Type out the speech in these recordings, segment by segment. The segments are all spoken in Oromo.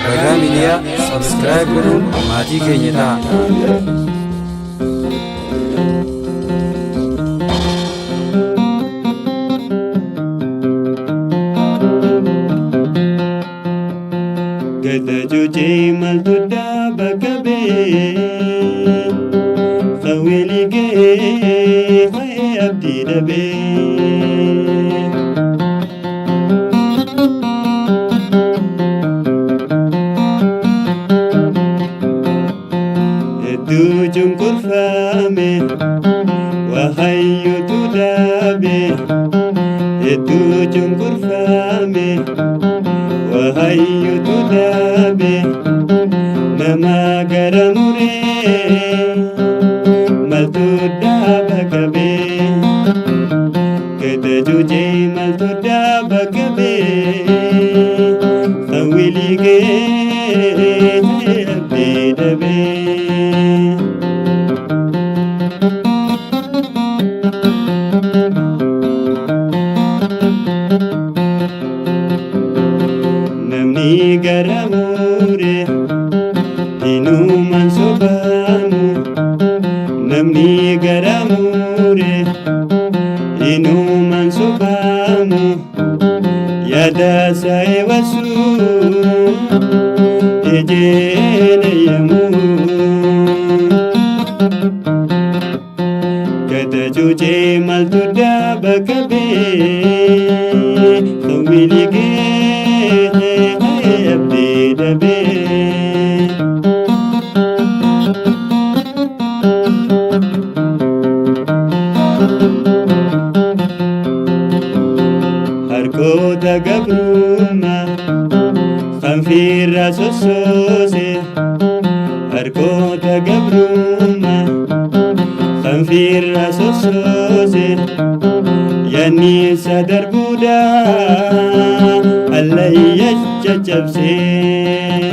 Ragaa Miidiyaa Subscribe godhuun maatii keenya ta'a. Gada cuucee maltu dhaaba qabee Sawwili ga'ee ka'ee abdii dhabee. Hedduu cunqurfame wahayyutu dhabe hedduu cunqurfame wahayyutu dhabe nama gara muree maltu dhaaba qabee gada cuucee maltu dhaaba qabee sawwilii ga'ee abdii dhabee. Namni gara mure hinumaan sobaamu. Namni gara mure hinumaan sobaamu. Yaada isaa eewwasu ijeen eeyyamu. Gada cuucee maltu dhaaba qabee sawwili ga'ee abdii dhabee. Harkoota gabrummaa kan fiirra sossoose harkoota gabrummaa kan fiirra sossoose yaanni isa darbuudha allayya caccabsee.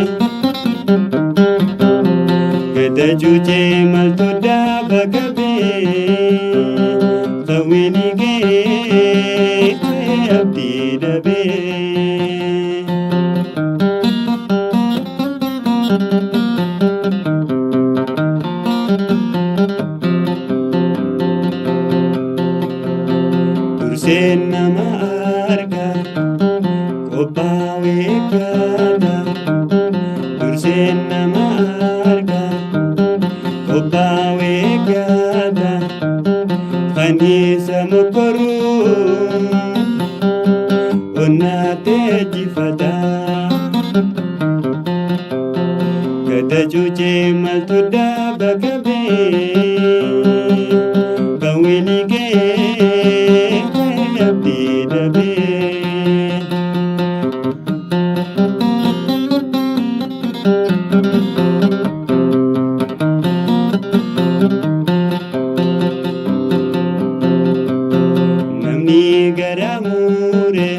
Gada cuucee maltu dhaaba qabee sawwili ga'ee abdii dhabee. Durseen nama arga qophaa'ee eeggata. Durseen nama arga qophaa'ee eeggata. Kan isa mokkoru onnaatee ajjifata. Gada cuucee maltu dhaaba qabee kan wili ga'ee abdii dhabee. Namni gara mure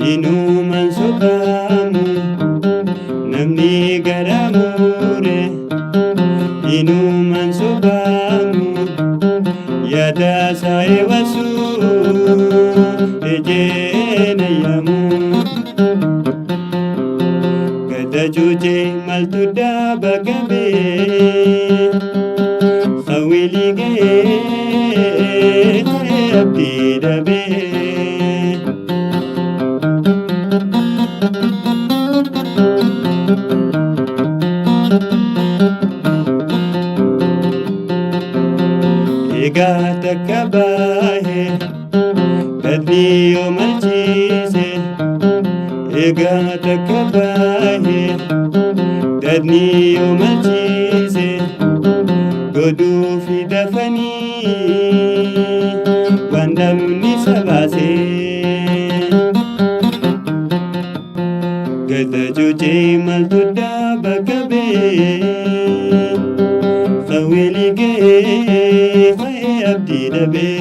hinumaan sobaamu. Namni gara mure hinumaan sobaamu. Yaada isaa eewwasu ijeen eeyyamu. Gada cuucee maltu dhaaba qabee sawwili ga'ee abdii dhabee. Egaa takka baahee dadni yoo malchiise egaa takka baahee dadni yoo malchiise godhuufi dafanii waan dhabni sabaase. Gada cuucee maltu dhaaba qabee sawwili ga'ee ka'ee abdii dhabee.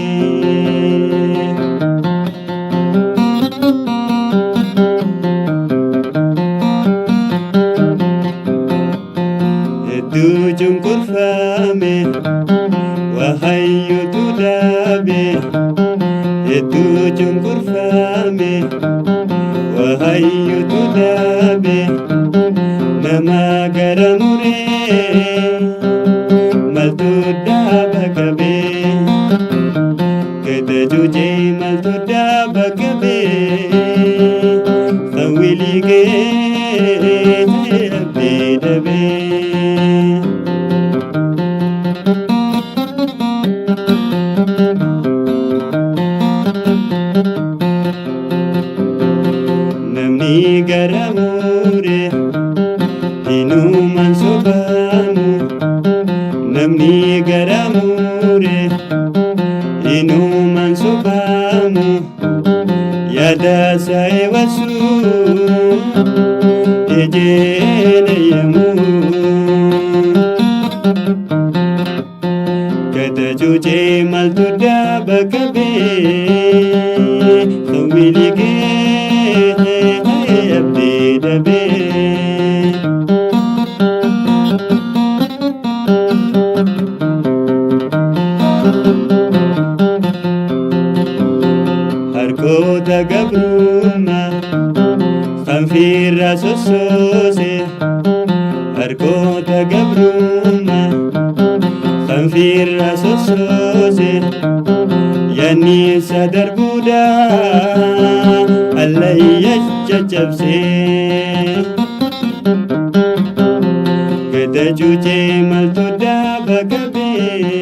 Hedduu cunqurfame wahayyutu dhabe hedduu cunqurfame Wahayyutu dhabe nama gara muree maltu dhaaba qabee gada cuucee maltu dhaaba qabee sawwilii gee abdii dhabee. Namni gara mure hinumaan sobaamu. Namni gara mure hinumaan sobaamu. Yaada isaa eewwasu ijeen eeyyamu. Gada cuucee maltu dhaaba qabee sawwilii gee abdii dhabee. Harkoota gabrummaa kan firra sossoose harkoota gabrummaa kan firra sossoose yaanni isa darbuudha allayya caccabsee. Gada cuucee maltu dhaaba qabee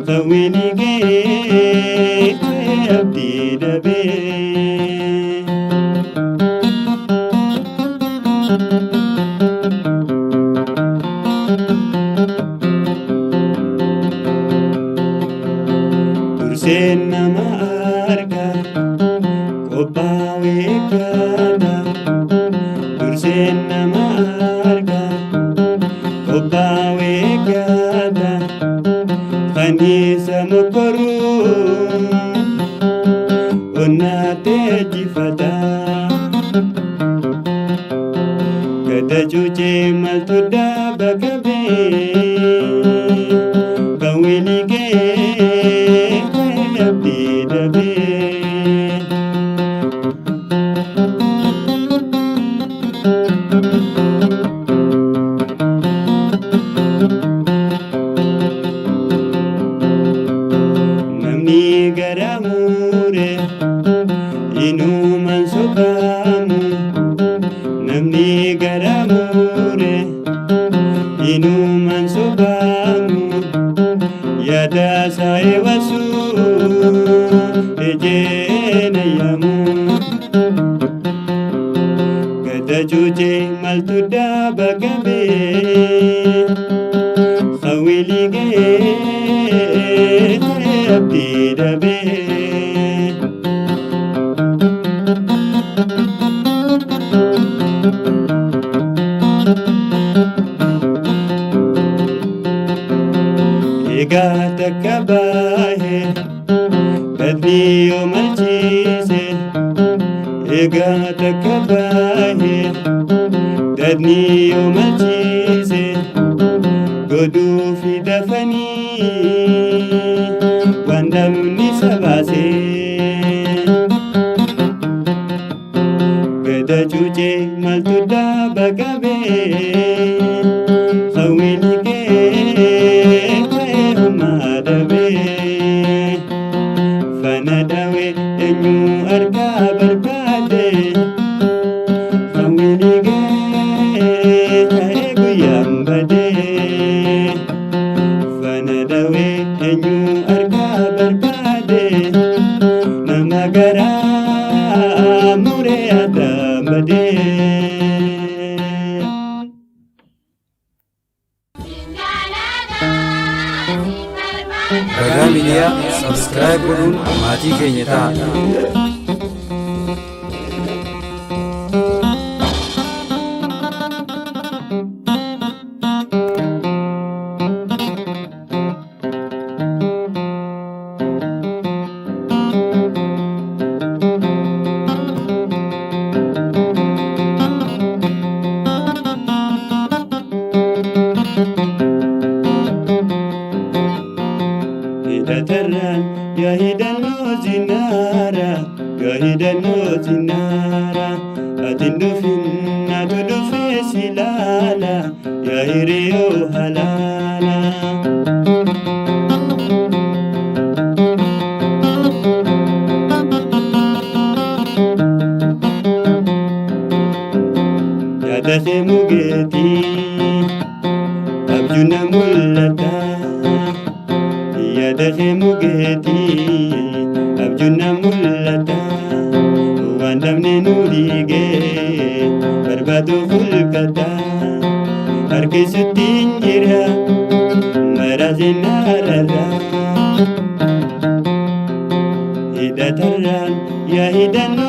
sawwilii gee abdii dhabee. Durseen nama arga qophaa'u eeggata. Durseen nama arga qophaa'u eeggata. Kan isa mokkoru onnaatee ajjifata. Gada cuucee maltu dhaaba qabee kan wilii gee abdii dhabee. Namni gara mure inumaan sobaamu. Namni gara mure inumaan sobaamu. Yaada isaa eewwasu ijeen eeyyamu. Gada cuucee maltu dhaaba qabee sawwilii gee abdii dhabee. Egaa takka baay'ee badni yoo malchiise egaa takka baay'ee dadni yoo malchiise godhuufi dafanii waan namni sabaase. Gada cuucee maltu dhaaba qabee sawwilii gee homaa dhabee. Fana dhawee eenyu argaa barbaade sawwilii gee ta'ee guyyaan badee. Fana dhawee eenyu argaa barbaade nama garaa muree addaan badee. Ragaa Miidiyaa subscribe godhuun maatii keenya ta'a. Hidhatarraan yaa hidhannoo zinaara. moo sinaara ati hin dhufin natu dhufee si laala yaa hiriyoo halaala. Yaada kee mugeetii abjuu na mul'ata. Yaada kee mugeetii abjuu na mul'ata. Waan dhabne nu dhiigee barbaadu hulkata. Harkisutti hin jira maraasee naararra. Hidhatarraan yaa hidhannoo.